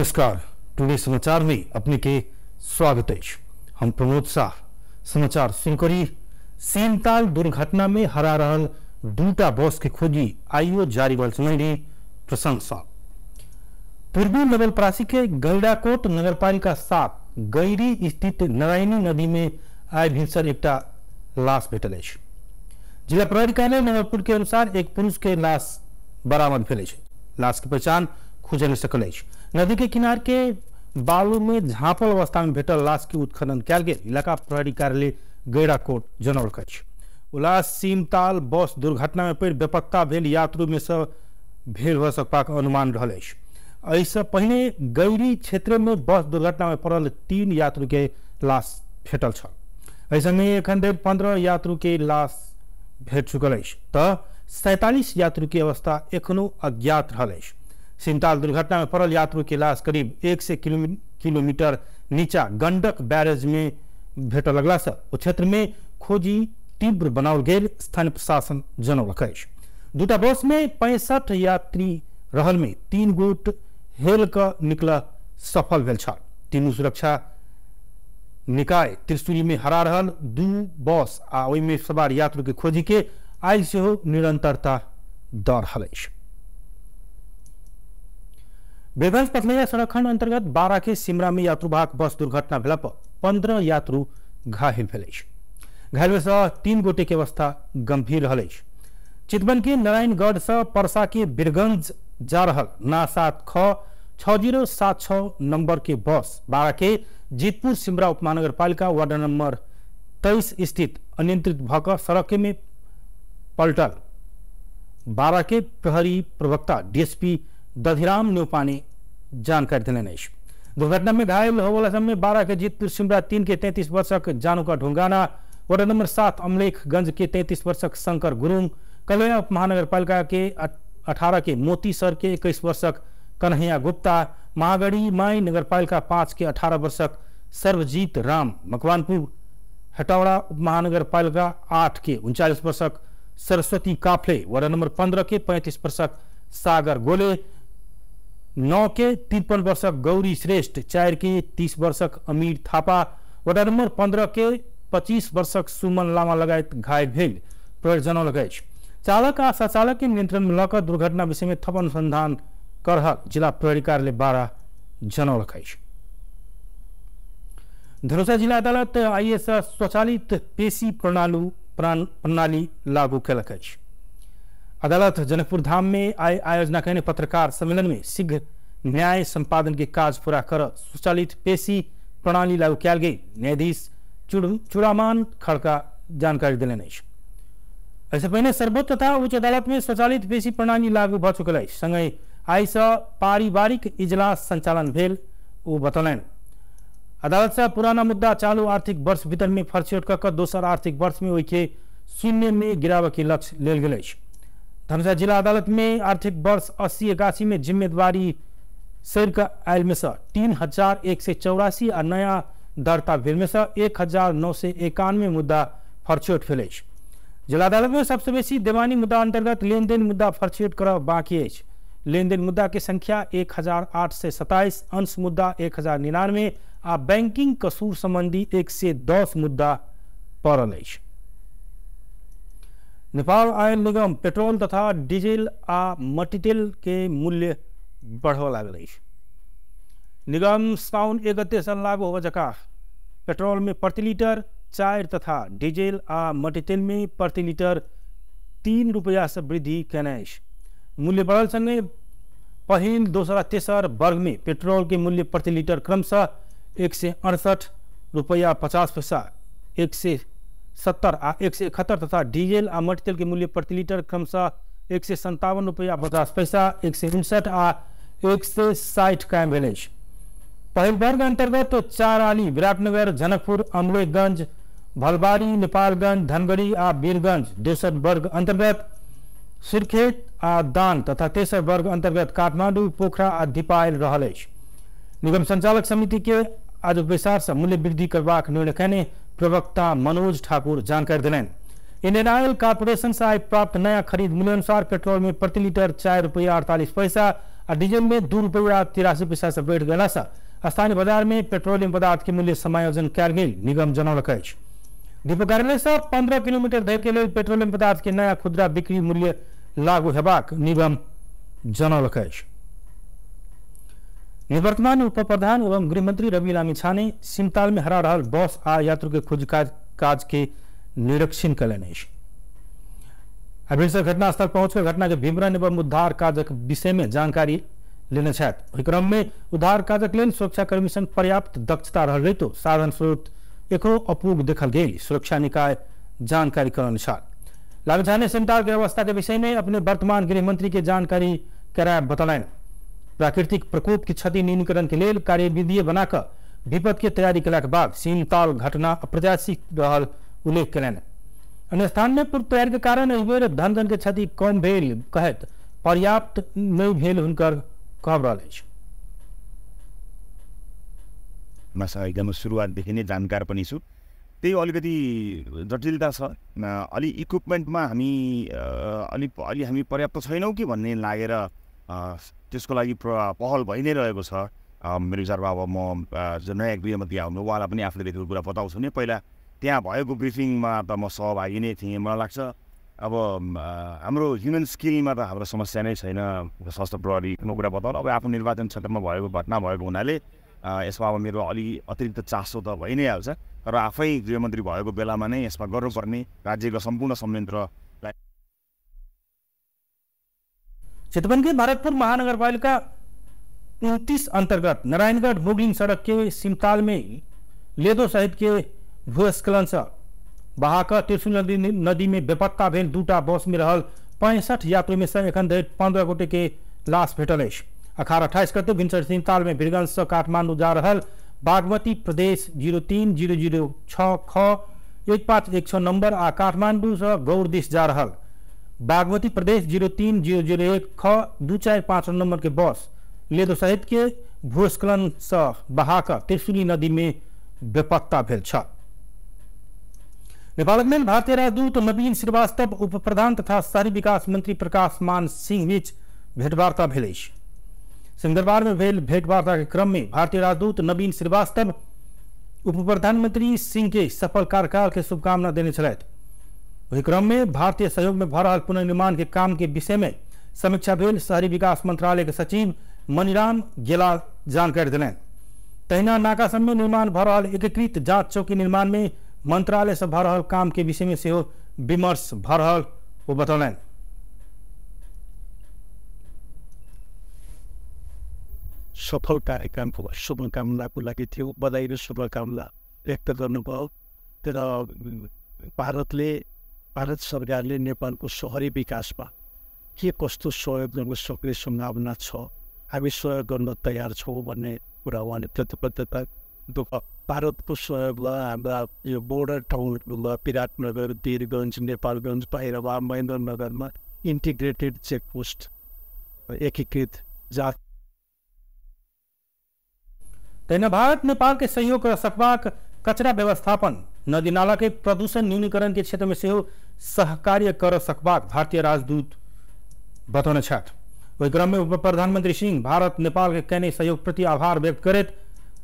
नमस्कार, टुडे समाचार में अपने के स्वागत है। हम प्रमोद शाह। समाचार सुनकरी। सेमताल दुर्घटना में हरा रहल दूटा बस के खोजी आइयो जारी बल सुनैने प्रशंसा। पूर्वी नवलपरासी के गैडाकोट नगरपालिका 7 गैरी स्थित नारायणी नदी में आइ भिनसर एकटा लाश भेटल अछि। जिला प्रहरी कार्यालय नवलपुर के अनुसार एक पुरुष के लाश बरामद भेल अछि। लाश के पहचान खुजल नहि सकल अछि। नदी के किनार के बालू में झाँपल अवस्था में भेटल लाश के उत्खनन कयल गेल इलाका प्रहरी कार्यालय गैडाकोट जनौलक अछि। ओ लाश सीमताल बस दुर्घटना में पड़ि बेपत्ता भेल यात्रु में से भेल हो सकबाक अनुमान रहल अछि। एहिसँ पहिने गैरी क्षेत्र में बस दुर्घटना में पड़ल 3 यात्रु के लाश भेटल छल। एहि संगे एखन धरि 15 यात्रु के लाश भेट चुकल अछि तऽ 47 यात्रु के अवस्था एखनो अज्ञात रहल अछि। सिमताल दुर्घटना में पड़ल यात्रु के लाश करीब 100 किलोमीटर नीचा गंडक बैरेज में भेटल लगला से ओ क्षेत्र में खोजी तीव्र बनाओल गेल स्थानीय प्रशासन जनौलक अछि। दूटा बस में 65 यात्री रहल में 3 गोट हेल कऽ निकल सफल भेल छल। तीनू सुरक्षा निकाय त्रिशूली में हरा रहल 2 बस आ ओहिमे सवार यात्रु के खोजी के आइ सेहो निरंतरता दऽ रहल अछि। बेगंज पथलैया सड़क खंड अंतर्गत 12 के सिमरा में यात्रुवाहक बस दुर्घटना भेला पर 15 यात्रु घायल भेल अछि। घायल से 3 गोटे के अवस्था गंभीर रहल अछि। चितवन के नारायणगढ़ से परसा के बीरगंज जा रहल ना 7 ख 6076 नंबर के बस 12 के जीतपुर सिमरा उपमहानगर पालिका वार्ड नंबर 23 स्थित अनियंत्रित भऽ कऽ सड़क में पलटल। 12 के प्रहरी प्रवक्ता डीएसपी दधिराम न्यौपाने जानकारी देलनि अछि। दुर्घटना में घायल होवला समय 12 के जीतपुर सिमरा 3 के 33 वर्षक जानुका ढुंगाना, वार्ड नंबर 7 अमलेखगंज के 33 वर्षक शंकर गुरुङ, कलैया उपमहानगर पालिका के 18 के मोती सर के 21 वर्षक कन्हैया गुप्ता, महागढ़ी माई नगरपालिका 5 के 18 वर्षक सर्वजीत राम, मकवानपुर हेटौड़ा उपमहानगर पालिका 8 के 39 वर्षक सरस्वती काफले, वार्ड नंबर 15 के 35 वर्षक सागर गोले, 9 के 53 वर्षक गौरी श्रेष्ठ, 4 के 30 वर्षक अमीर थापा, वार्ड नंबर 15 के 25 वर्षक सुमन लामा लगायत घायल भेल प्रहरी जनौलक अछि। चालक आ संचालक के नियंत्रण में लऽ कऽ दुर्घटना विषय में थप अनुसंधान कर रहल जिला प्रहरी कार्यालय 12 जनौलक अछि। धनुषा जिला अदालत आइएस स्वचालित पेशी प्रणाली लागू केलक अछि। अदालत जनकपुर धाम में आइ आयोजना कयने पत्रकार सम्मेलन में शीघ्र न्याय संपादन के काज पूरा कर स्वचालित पेशी प्रणाली लागू कयल गेल न्यायाधीश चूड़ामान खड़का जानकारी देलनि अछि। एहिसँ पहिने सर्वोच्च तथा उच्च अदालत में स्वचालित पेशी प्रणाली लागू भऽ चुकल अछि। संगहि आइसँ पारिवारिक इजलास संचालन भेल ओ बतौलनि। अदालत से पुराना मुद्दा चालू आर्थिक वर्ष भीतर में फरछियोट कऽ कऽ दोसर आर्थिक वर्ष में ओहिके शून्य में गिराबय के लक्ष्य लेल गेल अछि। धनुषा जिला अदालत में आर्थिक वर्ष 80-81 में जिम्मेदारी सरि कऽ आयल में से 3184 आ नया दर्ता भेल में से 1991 मुद्दा फरछियोट भेल अछि। जिला अदालत में सबसे बेसी देवानी मुद्दा अंतर्गत लेनदेन मुद्दा फरछियोट करब बाकी अछि। लेनदेन मुद्दा के संख्या 1827, अंश मुद्दा 1099 आ बैंकिंग कसूर संबंधी 110 मुद्दा पड़ल अछि। नेपाल आयल निगम पेट्रोल तथा डीजल आ मटीतेल के मूल्य बढ़ऽ लागल अछि। निगम साउन 1 गते से लागू होबय जकाँ पेट्रोल में प्रति लीटर 4 तथा डीजल आ मटीतेल में प्रति लीटर 3 रुपया से वृद्धि केने अछि। मूल्य बढ़ल संगे पहिल, दोसर आ तेसर वर्ग में पेट्रोल के मूल्य प्रति लीटर क्रमशः 168 रुपया 50 पैसा, 170 आ 171 तथा डीजल आ मटीतेल के मूल्य प्रति लीटर क्रमशः 157 रुपया 50 पैसा, 159 आ 160 कायम भेल अछि। पहिल वर्ग अंतर्गत 4 आली विराटनगर, जनकपुर, अमलेखगंज, भलबारी, नेपालगंज, धनगढ़ी आ वीरगंज, दोसर वर्ग अंतर्गत सुर्खेत आ दाङ तथा तेसर वर्ग अंतर्गत काठमाडौँ, पोखरा आ दिपायल रहल अछि। निगम संचालक समिति के आज बैसार से मूल्य वृद्धि करबाक निर्णय कयने प्रवक्ता मनोज ठाकुर जानकारी देलनि। इंडियन ऑयल कॉर्पोरेशन से आइ प्राप्त नया खरीद मूल्य अनुसार पेट्रोल में प्रति लीटर 4 रुपया 48 पैसा आ डीजल में 2 रुपया 83 पैसा से बढ़ि गेला से स्थानीय बाजार में पेट्रोलियम पदार्थ के मूल्य समायोजन कयल गेल निगम जनौलक अछि। डिपो कार्यालय से 15 किलोमीटर धरि के लेल पेट्रोलियम पदार्थ के नया खुदरा बिक्री मूल्य लागू हेबाक निगम जनौलक अछि। निवर्तमान उप प्रधान एवं गृहमंत्री रवि लामिछाने सिमताल में हरा रहल बस आ यात्रु के खोज काज के निरीक्षण कयलनि अछि। अभिसर घटनास्थल पहुंचकर घटना के विवरण एवं उद्धार काजक विषय में जानकारी लेने छथि। ओहि क्रम में उद्धार काजक लेल सुरक्षाकर्मी संग पर्याप्त दक्षता रहल रहितो साधन स्रोत एकरो अपूग देखल गेल सुरक्षा निकाय जानकारी करौने छल। लामिछाने सिमताल के अवस्था के विषय में अपने वर्तमान गृहमंत्री के जानकारी कराय बतौलनि। प्राकृतिक प्रकोप की क्षति न्यूनीकरण के लेल कार्यविधि बनाकर विपद के तैयारी कयलाक बाद सिमताल घटना अप्रत्याशित रहल उल्लेख कयलनि। अन्य स्थान में पूर्व तैयारी के कारण एहि बेर धन जन के क्षति कम भेल कहैत पर्याप्त नहि भेल हुनकर कहब रहल अछि। एकदम सुरुवातदेखि नै जानकार पनि छु, त्यही अलिकति जटिलता छ। अलि इक्विपमेन्टमा हामी अलि हामी पर्याप्त छैनौँ कि भन्ने लागेर त्यसको लागि पहल भइ नै रहेको छ। मेरो विचारमा अब म नयाँ गृहमन्त्री आउनु उहाँलाई पनि आफूले देखेको कुरा बताउँछु नै। पहिला त्यहाँ भएको ब्रिफिङमा त म सहभागी नै थिएँ। मलाई लाग्छ अब हाम्रो ह्युमन स्किलमा त हाम्रो समस्या नै छैन। सशस्त्र प्रहरीको कुरा बताउनु अब आफ्नो निर्वाचन क्षेत्रमा भएको घटना भएको हुनाले यसमा अब मेरो अलि अतिरिक्त चासो त भइ नै हाल्छ, तर आफै गृहमन्त्री भएको बेलामा नै यसमा गर्नुपर्ने राज्यको सम्पूर्ण संयन्त्रलाई। चितवन के भरतपुर महानगरपालिका 29 अंतर्गत नारायणगढ़ मुगलिङ सड़क के सिमताल में लेदो सहित के भूस्खलन से बहाकर त्रिशूल नदी में बेपत्ता भेल दूटा बस में रहल 65 यात्री में से एखन धरि 15 गोटे के लाश भेटल अछि। अखार 28 गते भिनसर सिमताल में वीरगंज से काठमांडू जा रहल बागमती प्रदेश 03006 ख 1516 नंबर आ काठमांडू से गौर दिश जा रहल बागमती प्रदेश 03001 ख 245 नंबर के बस लेदो सहित के भूस्खलन से बहाकर त्रिशूली नदी में बेपत्ता भेल छल। नेपालक लेल भारतीय राजदूत नवीन श्रीवास्तव उप प्रधान तथा शहरी विकास मंत्री प्रकाश मान सिंह बीच भेंटवार्ता भेल अछि। सिंहदरबार में भेल भेंटवार्ता के क्रम में भारतीय राजदूत नवीन श्रीवास्तव उप प्रधानमंत्री सिंह के सफल कार्यकाल के शुभकामना देने छलथि। ओहि क्रम में भारतीय सहयोग में भऽ रहल पुनर्निर्माण के काम के विषय में समीक्षा भेल शहरी विकास मंत्रालय के सचिव मणिराम गेला जानकारी देलनि। तहिना नाका सब में निर्माण भऽ रहल एकीकृत जाँच चौकी निर्माण में मंत्रालय से भऽ रहल काम के विषय में सेहो विमर्श भऽ रहल ओ बतौलनि। सफल कार्यक्रमको शुभकामनाको लागि थियो, बधाई र शुभकामना व्यक्त गर्नुभयो। तर भारत सरकारले नेपालको सहरी विकासमा के कस्तो सहयोग गर्न सक्ने सम्भावना छ, हामी सहयोग गर्न तयार छौँ भन्ने कुरा उहाँले प्रतिबद्धता दुःख भारतको सहयोगलाई हाम्रा यो बोर्डर टाउनहरूमा विराटनगर, वीरगञ्ज, नेपालगञ्ज, भैरवा, महेन्द्रनगरमा इन्टिग्रेटेड चेकपोस्ट एकीकृत जाँच। तहिना भारत नेपाल के सहयोग कर सकबाक कचरा व्यवस्थापन, नदी नाला के प्रदूषण न्यूनीकरण के क्षेत्र में सेहो सहकार्य कर सकबाक भारतीय राजदूत बतौने छथि। ओहि क्रम में उप प्रधानमंत्री सिंह भारत नेपाल के कयने सहयोग प्रति आभार व्यक्त करैत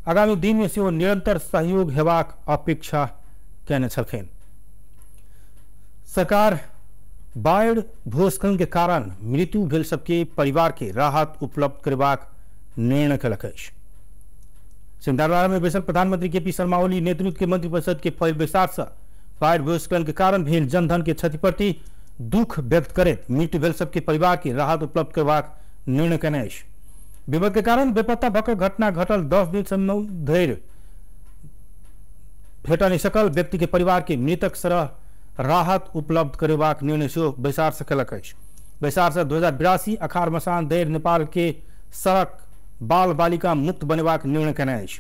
आगामी दिन में सेहो निरंतर सहयोग हेबाक अपेक्षा कयने छलखिन। सरकार बाढ़ि भूस्खलन के कारण मृत्यु भेल सबके परिवार के राहत उपलब्ध करबाक निर्णय कयलक अछि। सिंहदरबार में बैसल प्रधानमंत्री के पी शर्मा ओली नेतृत्व के मंत्रिपरिषद के पहिल बैसार से बाढ़ि भूस्खलन के कारण भेल जनधन के क्षति प्रति दुख व्यक्त करैत मृत्यु भेल सबके परिवार के राहत उपलब्ध करबाक निर्णय कयने अछि। विपद के कारण बेपत्ता भऽ घटना घटल 10 दिन धरि भेट नहि सकल व्यक्ति के परिवार के मृतक सरह राहत उपलब्ध करेबाक निर्णय सेहो बैसार से कयलक अछि। बैसार से 2082 अखार मसान धरि नेपाल के सड़क बाल बालिका मुक्त बनेबाक निर्णय कयने अछि।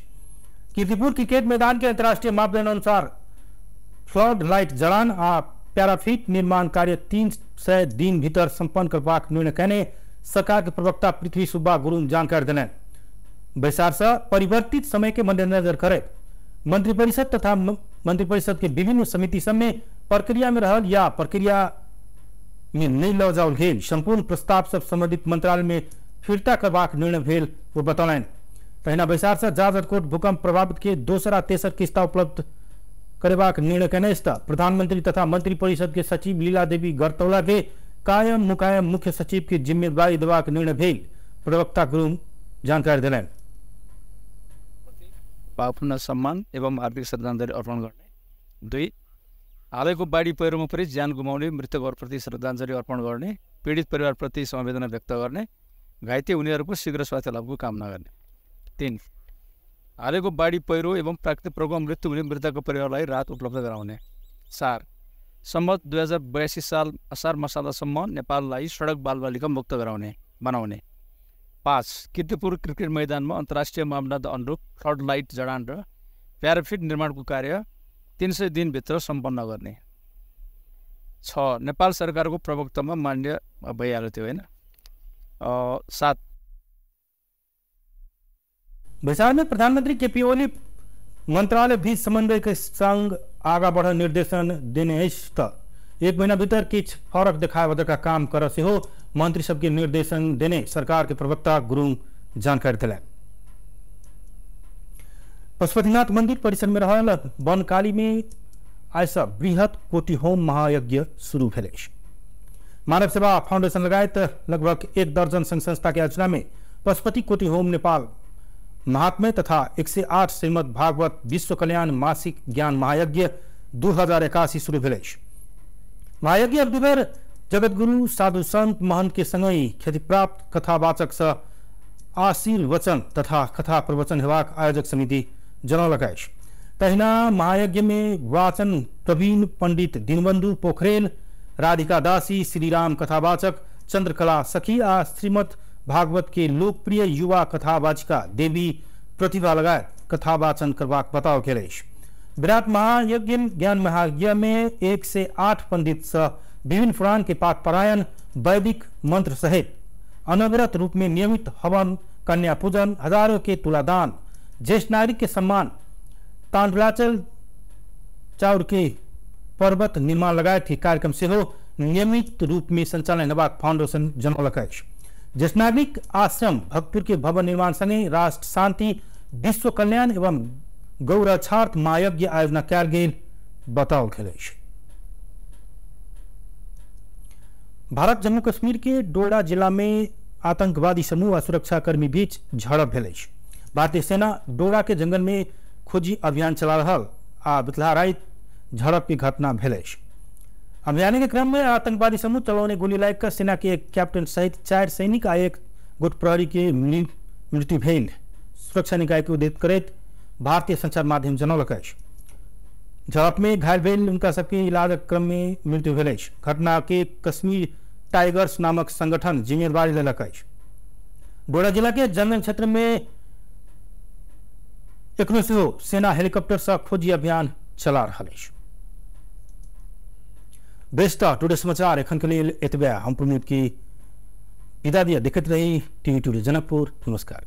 कीर्तिपुर क्रिकेट मैदान के अंतर्राष्ट्रीय मापदंड अनुसार फ्लड लाइट जड़ान आ पैराफिट निर्माण कार्य 300 दिन भीतर संपन्न करबाक निर्णय कयने सरकार के प्रवक्ता पृथ्वी सुब्बा गुरुङ जानकारी देलनि। बैसार से परिवर्तित समय के मद्देनजर करैत मंत्रिपरिषद तथा मंत्रिपरिषद के विभिन्न समिति सब में प्रक्रिया में रहल या प्रक्रिया में नहीं लऽ जाओल गेल संपूर्ण प्रस्ताव सब संबंधित मंत्रालय में फिर्ता करबाक निर्णय भेल ओ बतौलनि। तहिना बैसार से जाजरकोट भूकंप प्रभावित के दोसर आ तेसर किस्ता उपलब्ध करेबाक निर्णय केने अछि। प्रधानमंत्री तथा मंत्री परिषद के सचिव लीला देवी गरतौला के कायम मुकायम मुख्य सचिव के जिम्मेदारी देबाक निर्णय भेल प्रवक्ता गुरुङ जानकारी देलनि। भावपूर्ण सम्मान एवं हार्दिक श्रद्धाञ्जली अर्पण गर्ने। 2 हालैको बाढी पहिरोमा परी ज्यान गुमाउने मृतकहरूप्रति श्रद्धाञ्जली अर्पण गर्ने, पीडित परिवारप्रति संवेदना व्यक्त गर्ने, घाइते हुनेहरूको शीघ्र स्वास्थ्य लाभको कामना गर्ने। 3 हालैको बाढी पहिरो एवं प्राकृतिक प्रकोपमा मृत्यु हुने मृतकको परिवारलाई राहत उपलब्ध गराउने। 4 सम्वत 2082 साल असार मसालासम्म नेपाललाई सडक बालबालिका मुक्त गराउने बनाउने। 5 किर्तिपुर क्रिकेट मैदानमा अन्तर्राष्ट्रिय मापदण्ड अनुरूप फ्लड लाइट जडान र प्याराफिट निर्माणको कार्य 300 दिनभित्र सम्पन्न गर्ने। 6 नेपाल सरकारको प्रवक्तामा मान्य भइहाल्यो त्यो होइन। 7 बैसार में प्रधानमंत्री केपी ओली मंत्रालय बीच समन्वय के संग आगा बढ़ निर्देशन देने अछि त एक महीना भीतर किछ फरक देखाए का काम कर सेहो मंत्री सबके निर्देशन देने सरकार के प्रवक्ता गुरुङ जानकारी दिलनि। पशुपतिनाथ मंदिर परिसर में रहल बनकाली में आइ सँ बृहत कोटि होम महायज्ञ शुरू भेल अछि। मानव सेवा फाउंडेशन लगायत लगभग 1 दर्जन संघ संस्था के आयोजना में पशुपति कोटि होम नेपाल महात्म्य तथा 108 श्रीमद् भागवत विश्व कल्याण मासिक ज्ञान महायज्ञ 2081 शुरू भेल अछि। महायज्ञ अवधिभर जगतगुरु साधु संत महंत के संगहि ख्यातिप्राप्त कथावाचक सँ आशीर्वचन तथा कथा प्रवचन हेबाक आयोजक समिति जनौलक अछि। तहिना महायज्ञ में वाचन प्रवीण पंडित दीनबंधु पोखरेल, राधिका दासी, श्रीराम कथावाचक चंद्रकला सखी आ श्रीमद् भागवत के लोकप्रिय युवा कथावाचिका देवी प्रतिभा लगायत कथावाचन करबाक बताओल गेल अछि। विराट महायज्ञ ज्ञान महायज्ञ में 1 से 8 पंडित सँ विभिन्न पुराण के पाठ पारायण, वैदिक मंत्र सहित अनवरत रूप में नियमित हवन, कन्या पूजन, हजारों के तुलादान, ज्येष्ठ नागरिक के सम्मान, तांडुलाचल चाउर के पर्वत निर्माण लगायत के कार्यक्रम सेहो नियमित रूप में संचालन हेबाक फाउंडेशन जनौलक अछि। ज्येष्ठ नागरिक आश्रम भक्तपुर के भवन निर्माण संगे राष्ट्र शांति, विश्व कल्याण एवं गौरक्षार्थ महायज्ञ आयोजना कयल गेल बताओल गेल अछि। भारत जम्मू कश्मीर के डोडा जिला में आतंकवादी समूह आ सुरक्षाकर्मी बीच झड़प भेल अछि। भारतीय सेना डोडा के जंगल में खोजी अभियान चला रहल आ बितला राति झड़प की घटना भेल अछि। अभियान के क्रम में आतंकवादी समूह चलौने गोली लागि कऽ सेना के एक कैप्टन सहित 4 सैनिक आ 1 गोट प्रहरी के मृत्यु भेल सुरक्षा निकाय के उद्धृत करैत भारतीय संचार माध्यम जनौलक अछि। झड़प में घायल भेल उनका सबके इलाजक क्रम में मृत्यु भेल अछि। घटना के कश्मीर टाइगर्स नामक संगठन जिम्मेदारी लेलक अछि। डोडा जिला के जंगल क्षेत्र में एखनो सेहो सेना हेलीकॉप्टर सँ खोजी अभियान चला रहल अछि। बेस्ट टुडे समाचार एखन के लेल एतबे। हम प्रमोद की विदा दिया। देखैत रही टीवी टुडे जनकपुर। नमस्कार।